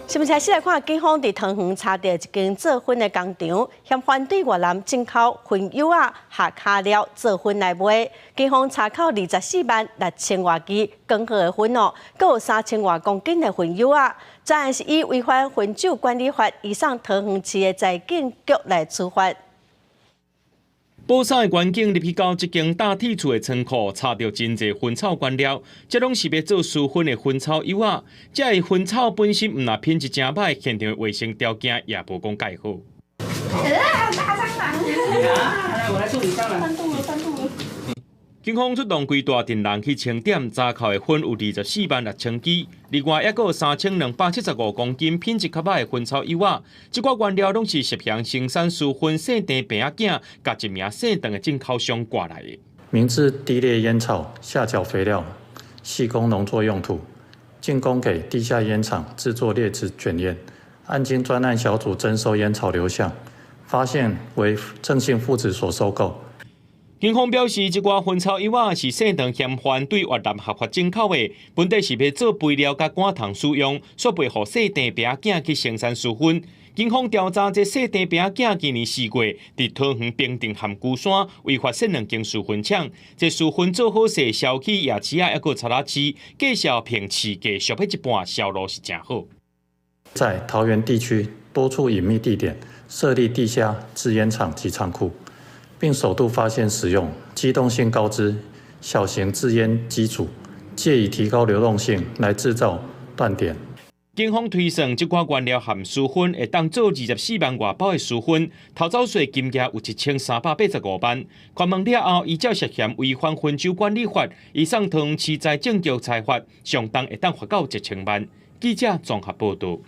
新聞開始來看，警方佇桃園查著一間做薰的工廠，嫌犯對越南進口薰油仔下跤料做薰來賣。警方查扣24萬6千外支捲好的薰哦，閣有3000外公斤的薰油仔，這案是以違反薰酒管理法，移送桃園市的財警局來處罰。寶山的員警入去到這間搭鐵厝的倉庫，查著真濟薰草原料，這攏是欲做書薰的薰草油仔。這个薰草本身毋但品質誠䆀，現場的衛生條件也無講蓋好。大蟑螂！來，我來處理蟑螂。翻肚了，翻肚了。警方出動規大陣人去清點，查扣的薰有24萬6千支，另外抑閣有3275公斤品質較䆀的薰草油仔。這寡原料攏是涉嫌生產書薰細甜餅仔囝，佮一名姓鄧的進口商掛來的。明知低劣菸草下腳肥料，系供農作用途，進供給地下菸廠製作劣質捲菸。案經專案小組偵搜菸草流向，發現為鄭姓父子所收購。警方表示，這寡薰草油仔是姓鄧嫌犯對越南合法進口的，本底是欲做肥料佮罐頭使用，煞賣予細甜餅仔囝去生產書薰。警方調查，這細甜餅仔囝今年4月，佇桃園平鎮和龜山違法設兩間書薰廠，這書薰做好勢，銷去夜市仔，抑閣賊仔市，價數憑市價俗欲一半，銷路是誠好。在桃園地區多處隱秘地點設立地下製菸廠及倉庫，並首度發現使用機動性高之小型製菸機組，藉以提高流動性來製造斷點。警方推算，這寡原料含書薰會當做24萬外包的書薰，逃走稅金額有1385萬。盤問了後，依照涉嫌違反薰酒管理法，移送桃園市財政局裁罰，上重會當罰到1000萬。記者綜合報導。